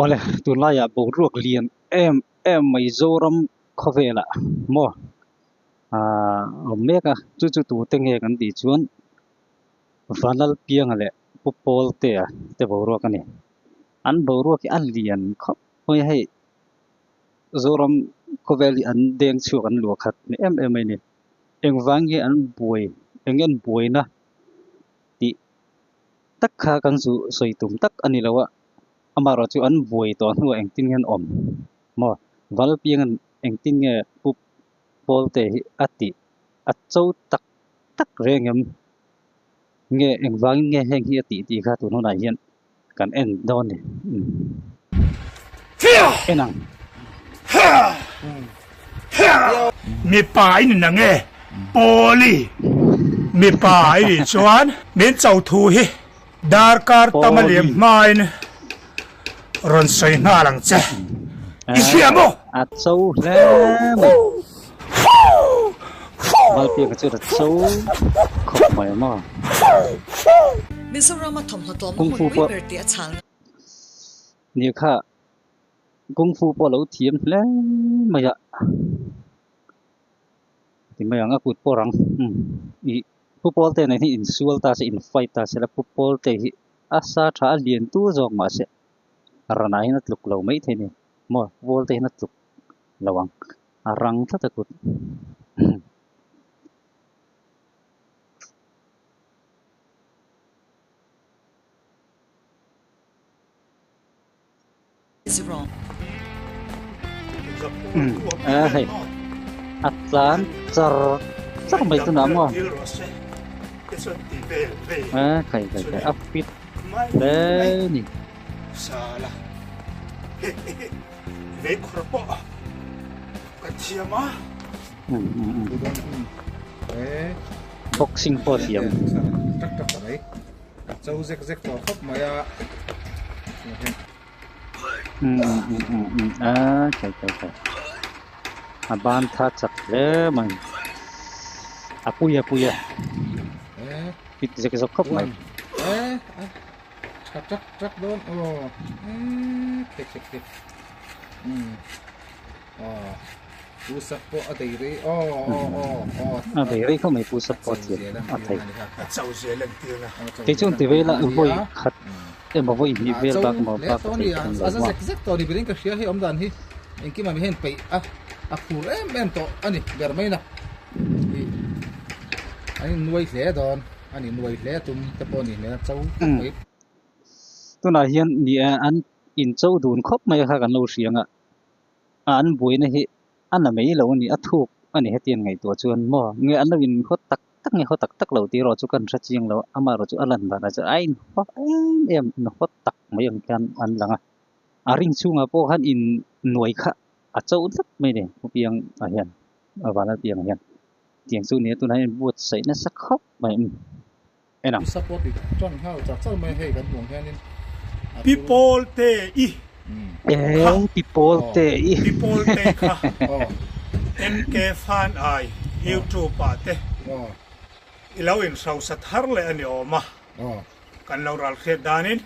Awle, tunlaiah boruak lian em em mai Zoram khawvelah maw aaa awm mek a, chu chu tute nge kan tih chuan Vanlalpianga leh Pu Pawltea te boruak a ni. An boruak hi a lian khawp mai a hei Zoram khawvel hi an deng chhuak an luah khat ni em em mai a ni. Engvang nge an buai eng nge an buaina tih tak kha kan zu sawi tum tak a ni lo a, amaherawh chu an buai tawh hnuah engtin nge an awm maw? Valpianga'n engtin nge Pu Pawlte hi a tih a cho tak tak reng em? Nge engvangin nge heng hi a tih tih kha tun hunah hian kan en dawn ni. En ang. Mipa i ni nang e, Pawli. Mipa i nih chuan min cho thu hi darkar tam a liam hmain rawn sawi nghal ang che. I hria maw? A cho hle mai. Valpianga chu a cho khawp mai maw? Mizoram a thawmhnaw tlawmna Kung Fu hmunpui pawh ber tih a chhal. Nia kha Kung Fu pawh a lo thiam hle mai a. Ti mai ang a kut pawh rang ih Pu Pawlte nen hi insual ta se in fight ta se la Pu Pawlte hi a sa tha a lian tur zawk mahse ranah hian a tluk lo mai thei a ni maw Pu Pawlte hian a tluk lo ang a rang tlat a kut. A hei a tlan char char mai tunah maw a khai khai khai a fit hle a ni. Boxing pawh a thiam. A cho zek zek tawh khawp mai a. A kai kai kai a ban tha chak hle mai a pui a pui a pit zek zawk khawp mai. Tha tak tak dawn aw khek khek khek aw pu sap pawh a dei rei aw aw aw aw a dei rei khawp mai pu sap pawh thiam a thei a cho zel an tir a kei chuan ti vela vawi khat emaw vawi hnih vel bak emaw bak a thei thung lo a za zek zek tawh ni berin ka hria hei awm dan hi engkim ah mi hian peih a a phur em em tawh a ni ber mai na an in nuai hle dawn a ni nuai hle tum te pawh a ni hmel a cho khawp mai tunah hian ni e an in cho dun khawp mai a kha kan lo hria ang a a an buaina hi a na mai lo a ni a thuk a ni hetiang ngaihtuah chuan maw nge an lo in haw tak tak nge haw tak tak lo tih erawh chu kan hre chiang lo a amaherawh chu a lan danah chuan a in haw em em in haw tak mai ang khian an lang a a ring chhungah pawh khan in nuai kha a cho tlat mai a ni pu piang ah hian a vanlal piang ah hian tiang chu nia tunah hian buatsaih nasa khawp mai en ang. Support i tan nghal char char mai hei kan hmuh ang hianin Pi Pawl te i kha Pi Pawl te i Pi Pawl te kha MK Fan ai YouTube ah te i lo in hrosa thar leh a ni awm a kan lo ral hriat danin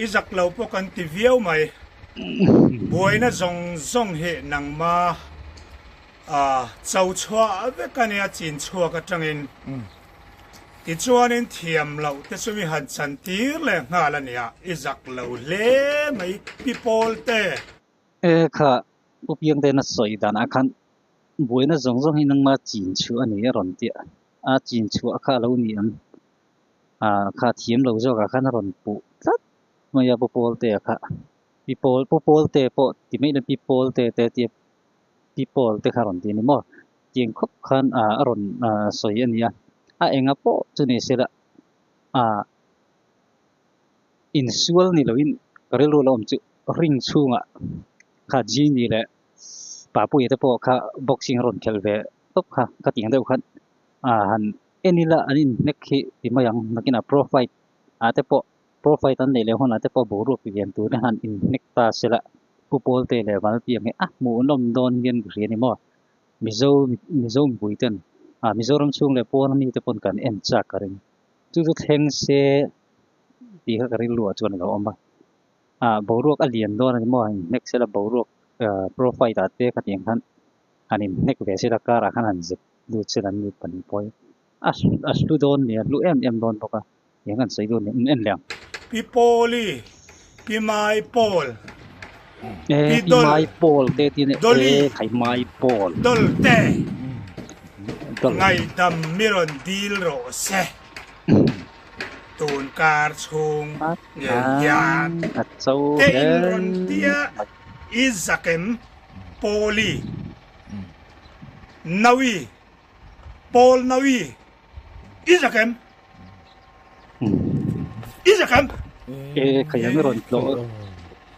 i zak lo pawh kan ti viau mai buaina zawng zawng hi nangma a cho chhuah vek a nia chin chhuak atangin Tichuanin thiam loh te chu mi han chan tir leh nghal a nia, i zak lo hle mai pi Pawl te. E kha, Pu Piangtena sawi danah khan buaina zawng zawng hi nangma chin chhuah a ni a rawn ti a, a chin chhuah kha a lo ni ang, a kha thiam lo zawkah khan a rawn puh tlat mai a Pu Pawltea kha, Pi Pawl, Pu Pawlte pawh ti mai ila Pi Pawlte te tia Pi Pawl te kha a rawn ti a ni maw? Tiang khawp khan a rawn sawi a ni a, a enga pawh chu ni se la insual ni loin ka rilru lo awm chu ring chhungah kha Genie leh Papuia te pawh kha boxing a rawn khelh ve tawp kha ka tih ang deuh khan han en ila an inhnek hi ti mai ang nakinah pro fight ah te pawh pro fight an neih leh hunah te pawh boruak lian tur te han inhnek ta se la Pu Pawlte leh Valpiang hi a hmuhnawm dawn hian ka hria a ni maw. Mizo Mizo mipui ten ah Mizoram chhung leh pawn ami te pawn kan en chak ka ring. Chu chu thleng se tih kha ka rilru ah chuan a lo awm a. Ah boruak a lian dawn a ni maw han inhnek sela boruak ah pro fight ah te khatiang khan han inhnek ve sela car ah khan han zep lut sela an ni pahnih pawh hi a a hlu dawn a ni a hlu em em dawn bawk a eng an sawi dawn ni en leh ang. Pi Pawli, Pi Mai Pawl, Pi Pi Dol, Mai Pawl te tin e Dolly, khai Mai Pawl. Dolte, Dol. Ngaihdam mi rawn dil rawh se. Tun kar chhung ngei hian A cho te hle in rawn tia i zakem Pawli, Nawi, Pawl Nawi i zakem. I zakem. E khai ang rawn tlawh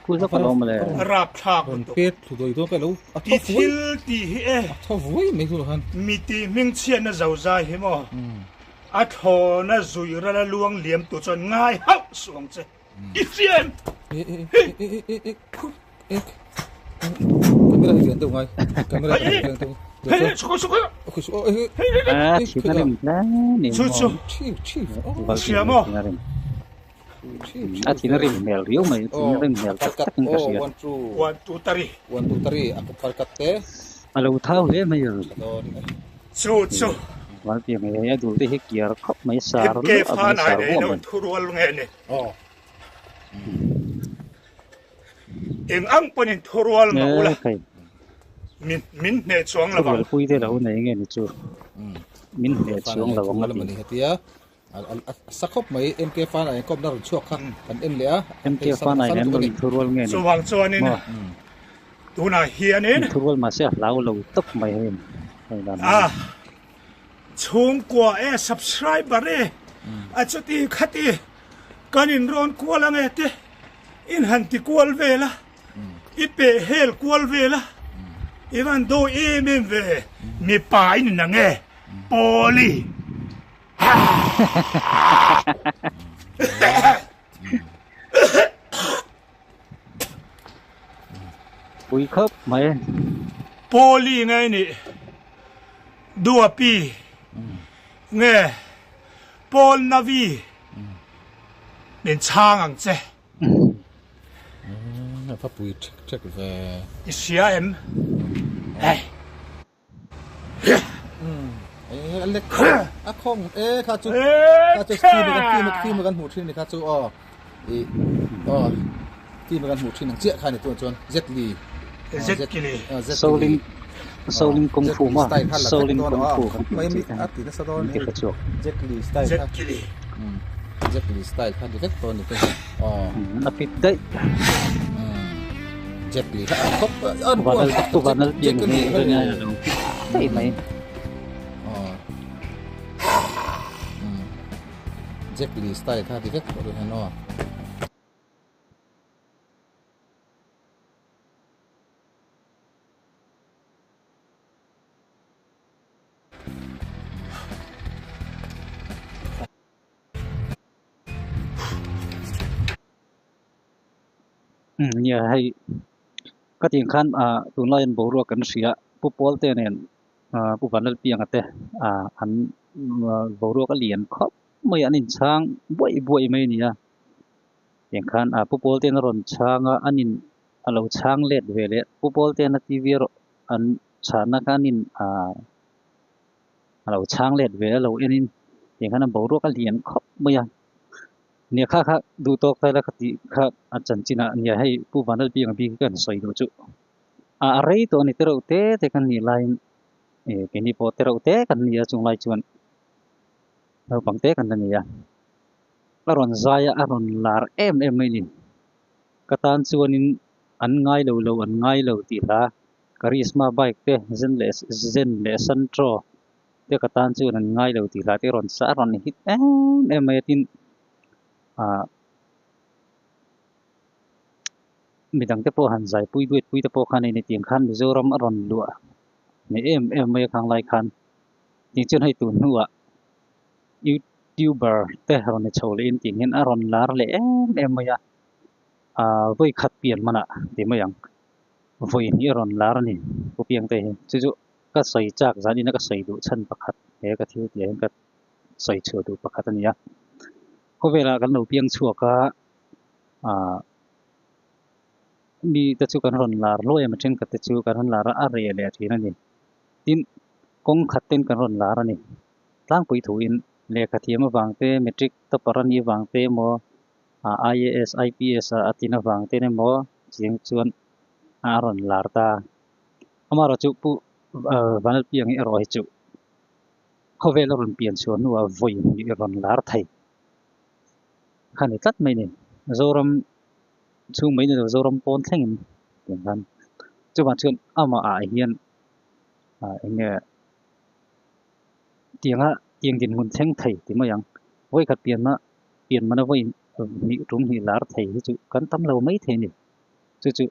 ku zawk alawm le. Rapthlak lutuk. I thil tih hi e. Mi tih hmingchhiatna zozai hi maw? A thlawna zuih rala luang liam tu chuan ngai hauh suh ang che. I hria em? Chu chu i hria maw? A thin a rim hmel riau mai, thin a rim hmel tak tak in ka hria. One two three. A lo thau hle mai a. Chu chu. Valpiang hei hei a dul te hi kiar khawp mai sar MK luah fan mai ai sar nei vuah lo mai. thurual nge ni. Eng ang pawhin thurual mah ula min min hneh chuang lo ang. Thurual pui te lo nei nge ni chu. Min hneh chuang lo ang a ti. A sa khawp mai MK fan ai kawp na rawn chhuak kha kan en leh a. MK fan ai nen rawn thurual nge ni. Chuvang chuanin tunah hianin. Thurual mahse a hlau lo tawp mai hei. A chhungkua e subscriber e a chuti khati kan inrawn kual ange te in han ti kual vel a i peh hel kual vel a i van dawi em em ve mipa in inang e Pawli. Pui khawp mai. Pawli nge nih Duapi nge Paul Navi min chhang ang che. A pui ṭhek ṭhek ve. I hria em? Hei. A khawng e kha chu kha chu film kan film film kan hmuh thin ni kha chu aw i aw film kan hmuh thin ang chiah kha ni tun chuan Jet Li Jet Li Shaolin Shaolin Kung Fu ma Shaolin Kung Fu kan mai mi a ti nasa dawn ti kha chuak Jet Li style Jet Li Jet Li style kha ni vek dawn ni te aw a fit daih Jet Li kha an khawp an Vanal tu vanal pian hi rin ai lo thei mai. Jet Li style kha ti vek tawh hian aw. Nia hei ka tih ang khan ah tunlai an boruak kan hria Pu Pawl te nen ah Pu Vanlalpianga te ah an boruak a lian khawp mai a an inchhang buaih buaih mai a ni a tiang khan ah Pu Pawl ten a rawn chhang a an in a lo chhang let ve leh Pu Pawl ten a T V erawh an chhanna kha an in ah a lo chhang let ve a lo en in tiang khan a boruak a lian khawp mai a. Nia kha kha duh tawk ta ila ka tih kha a chanchin ah nia hei Pu Vanlalpianga bik hi ka han sawi duh chu a a rei tawh a ni tereuh te te kan nih laiin eh keini pawh tereuh te kan ni a chung lai chuan naupang te kan la ni a a rawn zai a a rawn lar em em mai a ni ka tan chuanin an ngai lo lo an ngai lo tih hla Karizma bike te zen leh zen leh Santro te ka tan chuan an ngai lo tih hla te rawn sa a rawn hit em em mai a tin ah midang te pawh han zai pui duet pui te pawh khan a intiang khan Mizoram a rawn luah nei em em mai a khang lai khan tih chuan hei tun hnuah youtuber te rawn ni chho leh in tih hian a rawn lar leh em em mai a ah vawi khat pian hmanah tih mai ang vawi hnih a rawn lar a ni pu piangte hi chu chu. Ka sawi chak zan ina ka sawi duh chhan pakhat he ka thil tih ah hian ka sawi chhuah duh pakhat a ni a. Khawvelah kan lo piang chhuak a, ah Mi te chu kan rawn lar hluai a, mi thenkhat te chu kan rawn lar a, a reh leh thin a ni. Tin, kawng khat ten kan rawn lar a ni. Tlangpui thuin lehkha thiam avang te, matric topper a nih avang te emaw, IAS, IPS a tlin avang ten emaw chiang chuan a rawn lar ta. Amaherawhchu Pu Vanlalpianga erawh hi chu khawvel a rawn pian chhuah hnuah vawi hnih rawn lar thei kha ni tlat mai ni. Zoram chhung mai ni lo Zoram pawn thlengin tiang khan chuvang chuan amah ah hian eng nge tianga tiang dinhmun thleng thei ti mai ang. Vawikhat pianna pian mana vawi hnih tum hnih lar thei hi chu kan tam lo mai thei a ni. Chu chu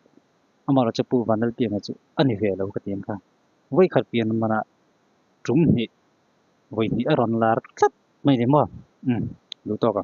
amaherawhchu Pu Vanlalpianga chu a ni ve lo ka ti ang kha. Vawikhat pian mana tum hnih vawi hnih a rawn lar tlat mai ni maw? Umm duh tawk ang.